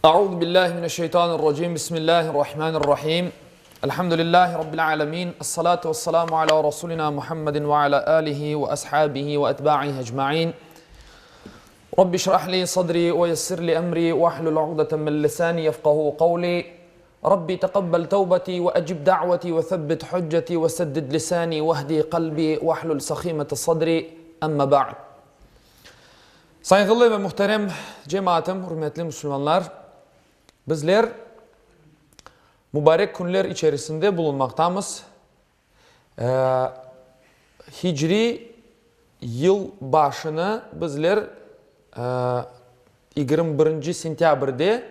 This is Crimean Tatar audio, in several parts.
Euzu billahi mineşşeytanirracim. Bismillahirrahmanirrahim. Elhamdülillahi rabbil alamin. Essalatu vesselamu ala rasulina Muhammedin ve ala alihi ve ashabihi ve etba'ihi ecmaîn. Rabbi şrah li sadri ve yessir li emri ve ahlul uqdeten min lisani yefkahu kavli. Rabbi teqabbel tevbeti ve ecib da'veti ve sebbit hücceti ve seddid lisani ve ehdi kalbi ve ahlul sahimete sadri. Emme ba'd. Sayğılı ve muhterem cemaatım, ürmetli musulmanlar, bizler mübarek künler içerisinde bulunmaqtamız. Hicriy yıl başını bizler 21 sentâbrde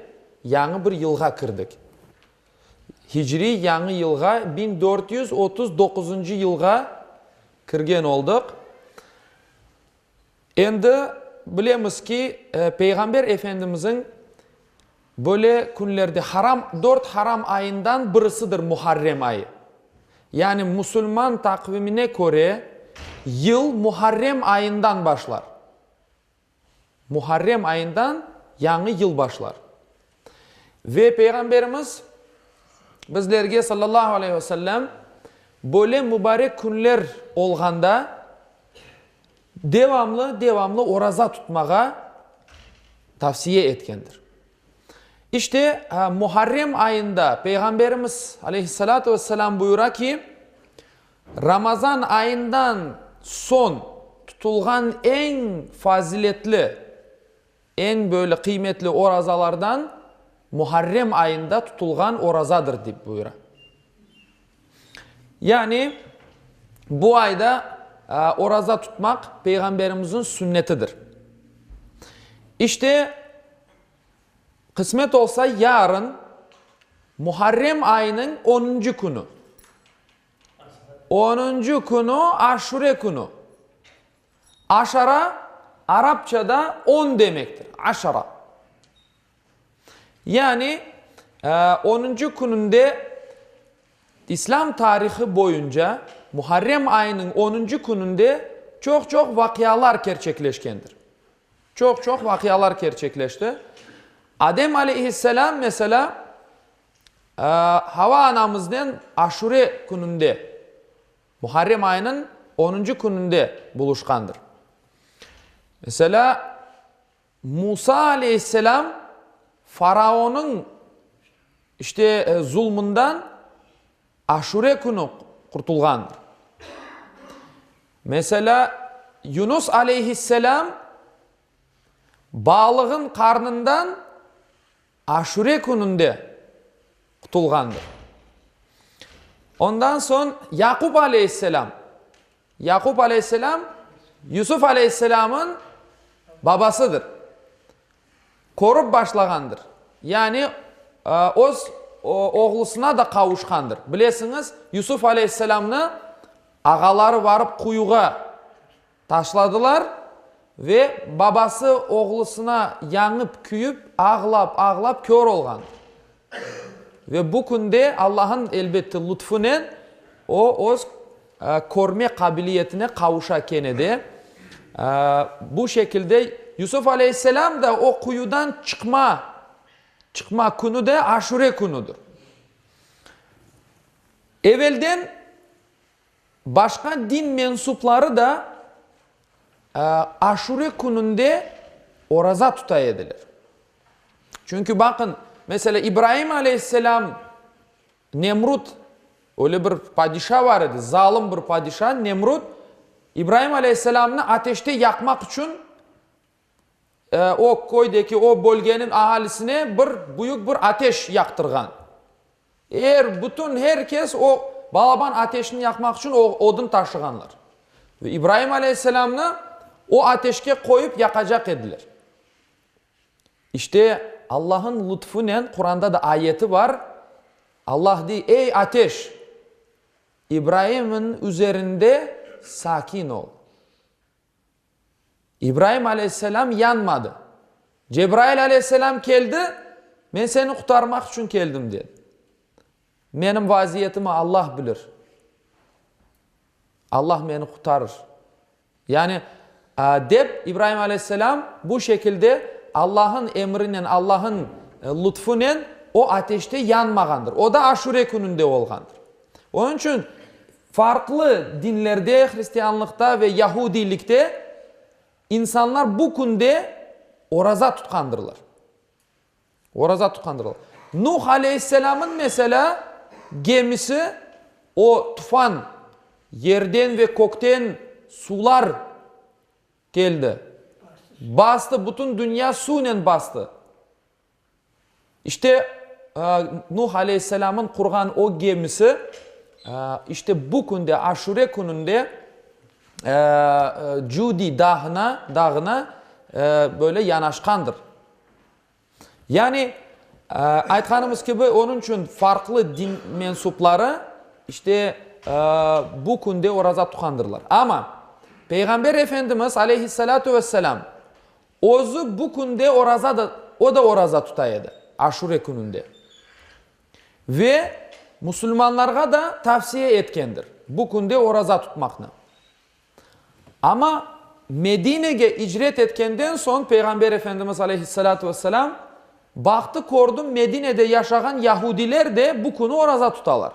yañı bir yılğa kirdik. Hicriy yañı yılğa, 1439 yılğa kirgen oldıq. Endi bilemiz ki, Peyğamber Efendimizniñ böyle künlerde haram, dört haram ayından birisidir Muharrem ayı. Yani musulman taqvimine köre yıl Muharrem ayından başlar. Muharrem ayından yañı yıl başlar. Ve Peyğamberimiz bizlerge sallallahu aleyhi ve sellem böyle mübarek künler olğanda devamlı, devamlı oraza tutmağa tavsiye etkendir. İşte, Muharrem ayında Peyğamberimiz aleyhissalâtu vesselâm buyura ki, Ramazan ayından soñ tutulğan eñ faziletli, eñ böyle qıymetli orazalardan Muharrem ayında tutulğan orazadır, dep buyura. Yani, bu ayda oraza tutmaq Peyğamberimizniñ sünnetidir. İşte, qısmet olsa, yarın Muharrem ayınıñ onuncı künü, Onuncı künü Aşure künü. Aşara, arapçada on demektir, aşara. Yani, onuncı kününde İslâm tarihı boyunca Muharrem ayınıñ onuncı kününde çoq-çoq vaqialar kerçekleşkendir. Çoq-çoq vaqialar kerçekleşti. Adem aleyhisselâm, meselâ, Hava anamıznen Aşure kününde, Muharrem ayınıñ onuncı kününde buluşqandır. Meselâ, Musa aleyhisselâm faraonıñ işte zulmından Aşure künü qurtulğandır. Meselâ, Yunus aleyhisselâm balığın qarnından Aşure kününde qutulğandır. Ondan soñ Yaqub aleyhisselâm, Yaqub aleyhisselâm Yusuf aleyhisselâmın babasıdır, körüp başlağandır, yani öz oğlusına da qavuşqandır. Bilesiñiz, Yusuf aleyhisselâmnı ağaları varıp quyuğa Taşladılar ve babası oğlusına yañıp-küyüp, ağlap-ağlap kör olğan. Ve bu künde Allah'ın, elbette, lütfünen o öz körme qabiliyetine qavuşa kene de. Bu şekilde Yusuf aleyhisselâm da o quyudan çıqma, çıqma künü de Aşure künüdir. Evelden Başqa din mensupları da Aşure kününde oraza tuta ediler. Çünki baqın, meselâ, İbraim aleyhisselâm Nemrut, öyle bir padişa bar edi, zalım bir padişa, Nemrut, İbraim aleyhisselâmnı ateşte yaqmaq içün o köydeki, o bölgeniñ ahalisine bir büyük bir ateş yaqtırğan. Er, bütün, her kes o balaban ateşni yaqmaq içün o odun taşığanlar. Ve İbraim aleyhisselâmnı o ateşke qoyıp yaqacaq ediler. İşte, Allah'ın lütfünen, Quranda da ayeti bar, Allah dey, Ey ateş, İbraim'in üzerinde sakin ol. İbraim aleyhisselâm yanmadı. Cebrail aleyhisselâm keldi, Men seni qurtarmaq içün keldim, dedi. Menim vaziyetimi Allah bilir. Allah meni qurtarır. Yani, dep İbraim aleyhisselâm bu şekilde Allah'ın emrinen, Allah'ın. lutfunen o ateşte yanmağandır. O da Aşure kününde olğandır. Onıñ içün farqlı dinlerde, hristianlıqta ve yahudiylikte insanlar bu künde oraza tutqandırlar. Oraza tutqandırlar. Nuh aleyhisselâmın, meselâ, gemisi, o tufan, yerden ve kökten suvlar keldi, bastı, bütün dünya suvnen bastı. İşte, Nuh aleyhisselâmın qurğan o gemisi, işte bu künde, Aşure kününde Cudi dağına, dağına böyle yanaşqandır. Yani, aytqanımız kibi, onıñ içün farqlı din mensupları, işte, bu künde oraza tutqandırlar. Amma Peyğamber Efendimiz, aleyhissalâtu vesselâm, özü bu künde oraza da, o da oraza tuta edi, Aşure kününde. Ve musulmanlarğa da tavsiye etkendir, bu künde oraza tutmaqnı. Amma Medinege icret etkenden soñ Peyğamber Efendimiz aleyhissalâtu vesselâm baqtı, kördi, Medinede yaşağan yahudiler de bu künü oraza tutalar.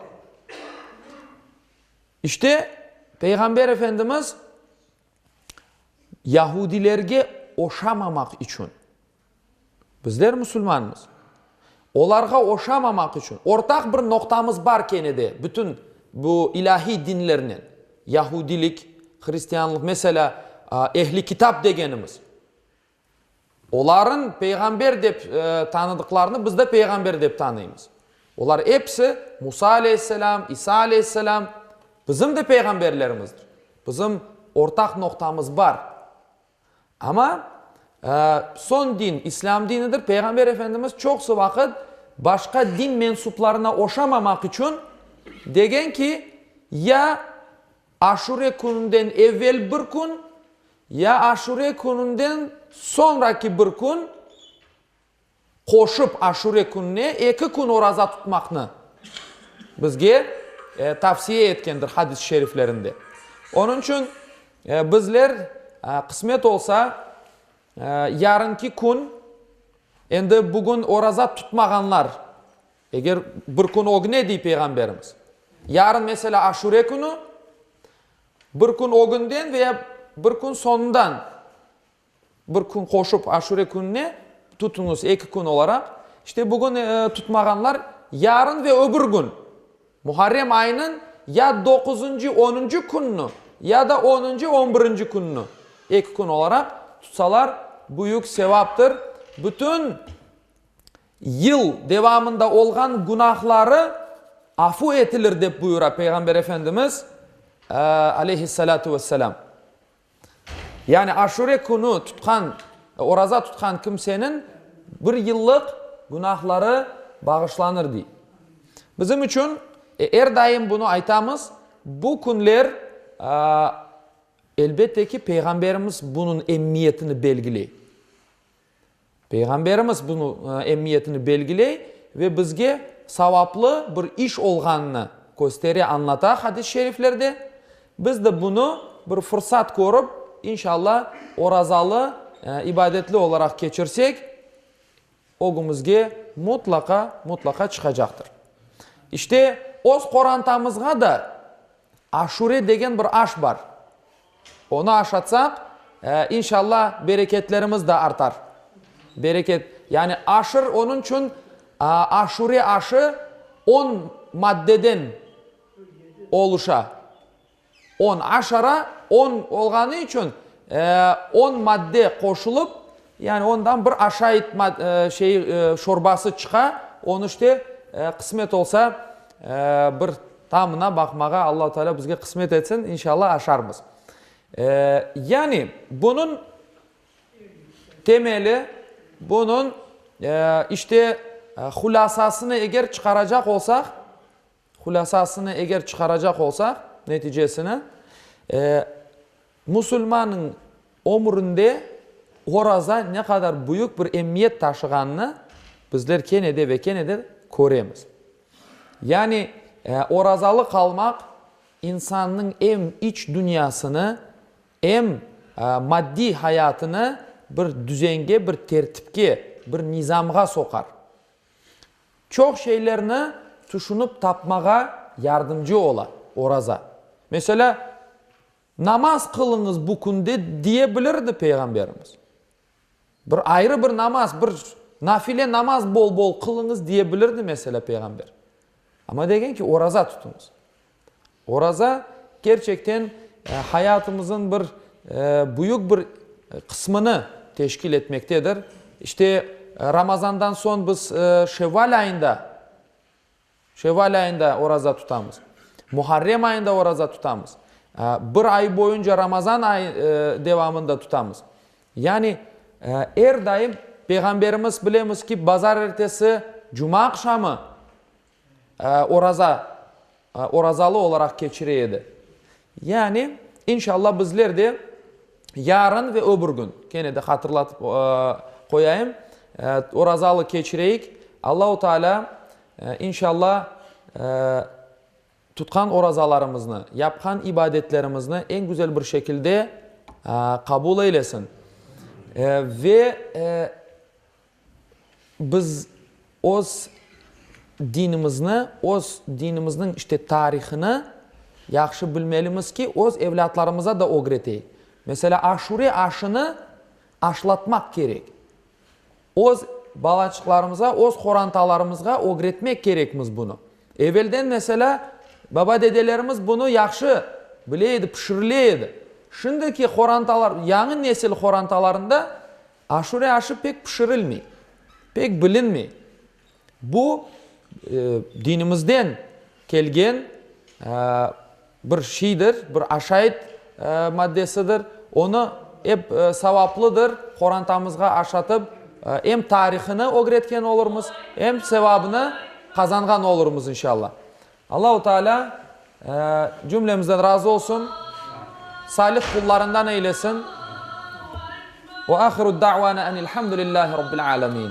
İşte, Peyğamber Efendimiz yahudilerge oşamamaq içün, Bizler musulmanmız. Olarğa oşamamaq içün, ortaq bir noqtamız bar kene de, bütün bu ilâhiy dinlernen, yahudilik, hristianlıq, meselâ, ehli kitap degenimiz. Olarıñ peyğamber dep tanıdıqlarını biz de peyğamber dep tanıymız. Olar episi, Musa aleyhisselâm, İsa aleyhisselâm, bizim de peyğamberlerimizdir. Bizim ortaq noqtamız bar. Amma soñ din, İslâm dinidir. Peyğamber Efendimiz çoqusı vaqıt başqa din mensuplarına oşamamaq içün degen ki, ya Aşure kününden evel bir kün, ya Aşure kününden soñraki bir kün qoşıp Aşure kününe eki kün oraza tutmaqnı bizge tavsiye etkendir hadis-i şeriflerinde. Onıñ içün bizler qısmet olsa yarınki kün, endi bugün oraza tutmağanlar, eger bir kün ögüne dey Peyğamberimiz, yarın meselâ Aşure künü, bir kün ögünden veya bir kün soñundan Bir kün qoşup Aşure kününe tutuñız, eki kün olaraq. İşte bugün tutmağanlar yarın ve öbür kün, Muharrem ayınıñ ya doquzıncı, onuncı künni, ya da onuncı, on birinci künni eki kün olaraq tutsalar, büyük sevaptır. Bütün yıl devamında olğan günahları afu etilir, dep buyura Peyğamber Efendimiz, aleyhissalâtu vesselâm. Yani Aşure künü tutqan, oraza tutqan kimseniñ bir yıllıq günahları bağışlanır, dey. Bizim içün, er daim bunı aytamız, bu künler, elbette ki, Peyğamberimiz bunıñ emmiyetini belgiley. Peyğamberimiz bunı emiyetini belgiley ve bizge savaplı bir iş olğanını köstere, añlata hadis-i şeriflerde. Biz de bunı bir fırsat körip, inşallah, orazalı, ibadetli olaraq keçirsek, ögümizge mutlaqa, mutlaqa çıqacaqtır. İşte, öz qorantamızğa da aşure degen bir aş bar. Onı aşatsaq, inşalla, bereketlerimiz de artar. Bereket, yani aşır, onıñ içün aşure aşı on maddeden oluşa. On, aşara, on olğanı içün on madde qoşulıp, yani ondan bir aşayt şeyi, şorbası çıqa, onı işte, qısmet olsa, bir Tamına baqmağa Allahu Teala bizge qısmet etsin, inşallah aşarmız. Yani bunıñ temeli, bunıñ işte hulâsasını eger çıqaracaq olsaq, hulâsasını eger çıqaracaq olsaq, neticesini, musulmannıñ ömründe oraza ne qadar büyük bir emiyet taşığanını bizler kene de ve kene de köremiz. Yani, orazalı qalmaq insannıñ em iç dünyasını, em maddiy hayatını bir düzenge, bir tertipke, bir nizamğa soqar. Çoq şeylerni tüşünip tapmağa yardımcı ola oraza. Meselâ, namaz qılıñız bu künde diye bilirdi Peyğamberimiz. Bir ayrı bir namaz, bir nafile namaz bol-bol qılıñız diye bilirdi meselâ Peyğamber. Amma degen ki, oraza tutuñız. Oraza kerçekten hayatımızın bir büyük bir qısmını teşkil etmektedir. İşte, Ramazandan soñ biz Şevval ayında, Şevval ayında oraza tutamız. Muharrem ayında oraza tutamız. Bir ay boyunca Ramazan ayı devamında tutamız. Yani, er daim Peyğamberimiz bilemiz ki, bazarertesi, cumaaqşamı oraza, orazalı olaraq keçire edi. Yani, inşallah bizler de yarın ve öbür kün, kene de hatırlatıp qoyayım, orazalı keçireyik. Allahu Teala, inşallah, tutqan orazalarımıznı, yapqan ibadetlerimizni eñ güzel bir şekilde qabul eylesin. Ve Biz öz dinimizni, öz dinimizniñ işte tarihini yahşı bilmelimiz ki, öz evlâtlarımıza da ögreteyik. Meselâ, aşure aşını aşlatmaq kerek. Öz balaçıqlarımıza, öz qorantalarımızğa ögretmek kerekmiz bunı. Evelden, meselâ, baba-dedelerimiz bunı yahşı bile edi, pişirile edi. Şimdiki qorantalar, yañı nesil qorantalarında Aşure aşı pek pişirilmey, pek bilinmey. Bu, dinimizden kelgen bir şeydir, bir aşayt maddesidir. Onı ep savaplıdır, qorantamızğa aşatıp, em tarihını ögretken olurmız, em sevabını qazanğan olurmız, inşallah. Allahu Teala cümlemizden razı olsun, salih qullarından eylesin. Ve ahiru da'vana enilhamdülillahi rabbil alemin.